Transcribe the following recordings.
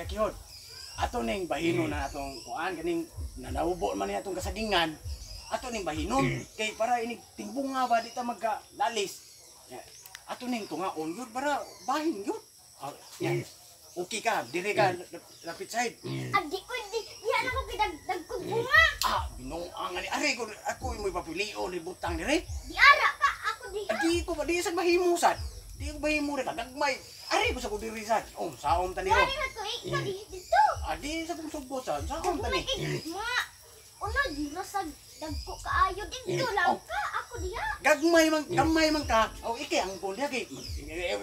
Kihod. Ato ning bahino na atong kuan kaning nanaubo man ni atong kasagingan. Ato ning bahinon kay para ini timbunga ba di ta magka lalis. Ya, ato ning tungaon gyud para bahin gyud. Ah, ya. Okay ka, dire ka lapit side. Adi ko di diha na ko kidagdag bunga. Ah, binuang ani ari ko ako imoy papilion ni butang dire. Di ara ka ako diha. Di ko ba di sad mahimo sad. Di ko mahimo re kagagmay. Ari ko sa ko diri sad. Oh, saom ta niro. Wari na ko ikaw di dito. Adi sa kong sugbot sad. Saom ta ni. Mga unod rasag dagko kaayo dito lang ka ako diha. Gagmay man gamay man ka. O iki ang kun diha kay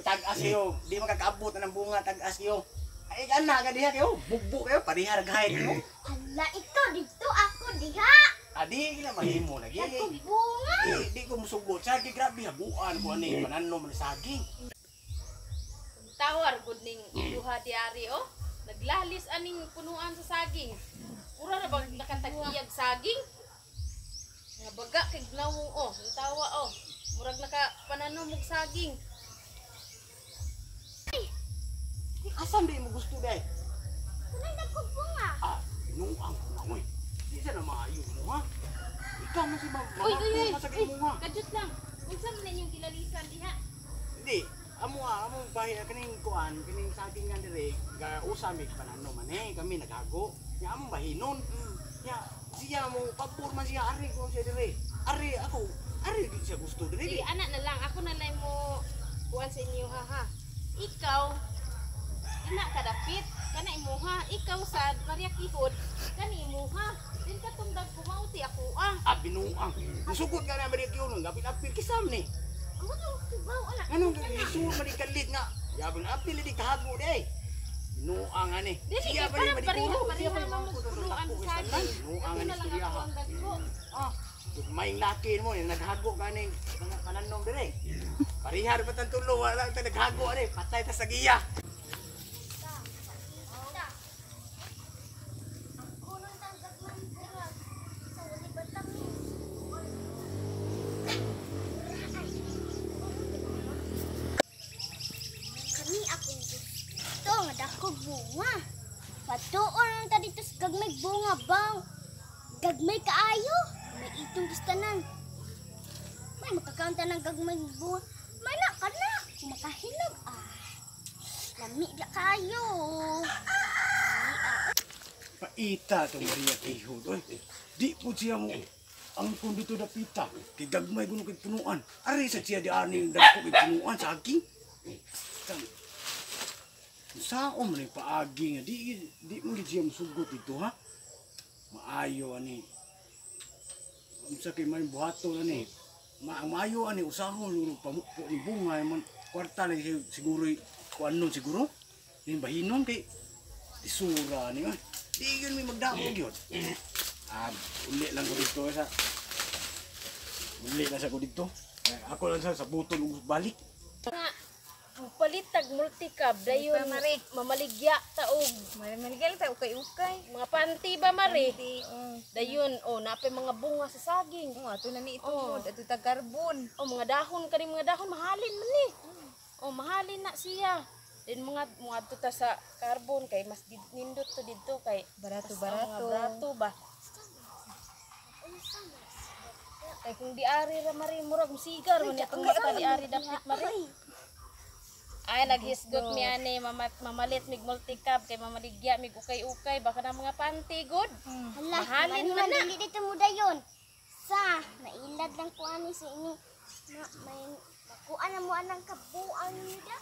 tag-as kayo. Di makakaabot na ng bunga tag-as kayo. Ay ana ka diha kayo. Bugbo kayo pareha ra gahit mo. Hala ikaw dito ako diha. Adi gina mahimo lagi. Dagkog bunga. Di, di ko musugot sad kay grabe habuan ko ani pananom man saging. Tawar gud ning duha diari oh. Naglalis aning punuan sa saging. Pura na bang nakatagiyag saging? Nga baga kay gnawong oh, ang tawa oh. Murag naka pananom og saging. Asan di mo gusto day? Kunay dagkog bunga. Ah, binuang ko na oy. Di sa na maayo mo ha. Ikaw man si ma Uy, uy, uy. ma sa mo ha. Kadyot lang. Unsa man inyong gilalisan diha? Hindi, amo ah, amo bahay kaning kuan, kaning saging nga dire, ga usa mig panano man eh, kami naghago. Nya among bahinon. Nya siya mo pabor man siya ari ko siya dire. Ari ako, ari di siya gusto dire. Sige, ana na lang. Ako na lang mo kuan sa inyo ha ha. Ikaw, ina kadapit, kana imuha. Ikaw sad, Maria Kihod, kani imuha. Din ka tungdag kumauti ako ah. Ah, binuang. Musugot ka na Maria Kiyon, gapit-apil kisam ni. Ako to kibaw ana. Anong isuod man ni kalit nga. Yabang apil di kahago di. Binuang ani. Dili Siya kay pa rin parang pareha madiguro. Siya pareha pa rin man mo punuan sa saging. Binuang Ako ani na lang istorya ako ha. ang dagko. Ah, may laki mo, yung naghago ka ni mga pananom dire. Parihar pa tang tulo, wala ta naghago ani, patay ta sa giya. Kunong tanggap man bunga. Sa wali batang ni. Kani akong gusto nga dako bunga. Patuon lang ta dito sa gagmay bunga bang. Gagmay kaayo. May itong gistanan. May makakaunta ng gagmay bunga. Mana ka na. Makahinog ah. Lami na kaayo. Lami ah. Paita tong Maria Quijod, oy. Di po siya mo ang kung dito dapita, kay gagmay guno kay punuan. Ari sa siya di ani dagko kay punuan sa aking. Tang. Saon man ni paagi nga di di mo gid siya musugot dito ha. Maayo ani. Unsa kay may buhaton ani. Maayo ani usahon luro pamupo ni bunga man kwarta lang siya siguro kuan nun siguro. Ning bahinon kay isura ni oy. Di yun may magdaog yun. Ah, uli lang ko dito sa uli lang sa ko dito. Eh, ako lang sa butol ug balik. Nga palit tag multicab dayon mamaligya ta og Maligal ta ukay-ukay. mga panty ba mare. Di, oh. Dayon oh napay mga bunga sa saging. Oh, ato na ni itungod, ato ta karbon. Oh, mga dahon kani mga dahon mahalin man ni. Oh, mahalin na siya. Then mga muadto ta sa carbon kay mas nindot to didto kay Barato, mas, oh, mga barato. barato ba. Kay kung di ari ra mari murag musigar man itong mata di ari dapit mari. Ay naghisgot mi ani mamalit mig multicab kay mamaligya mig ukay-ukay baka na mga panty good. Hala, Mahalin man na. Dili dito mo dayon. Sa, nailad lang ko ani sa ini. Ma, may makuha na mo anang kabuang nida.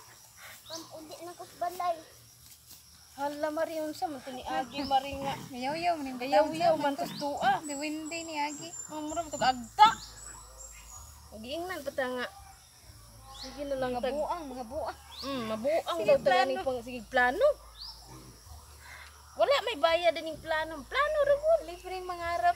Pamuli na ko sa balay. Hala mari unsa man to ni Agi mari nga. Mayaw-yaw man Yaw-yaw man tos tuwa. Di windy ni Agi. Ang mura tog agta. Giingnan pa ta nga. Sige na lang Mga tag. buang, mga buang. Mabuang Sige, daw ta ganing plano. pang sige plano. Wala may bayad ining plano. Plano ra gud. Libreng mangarap.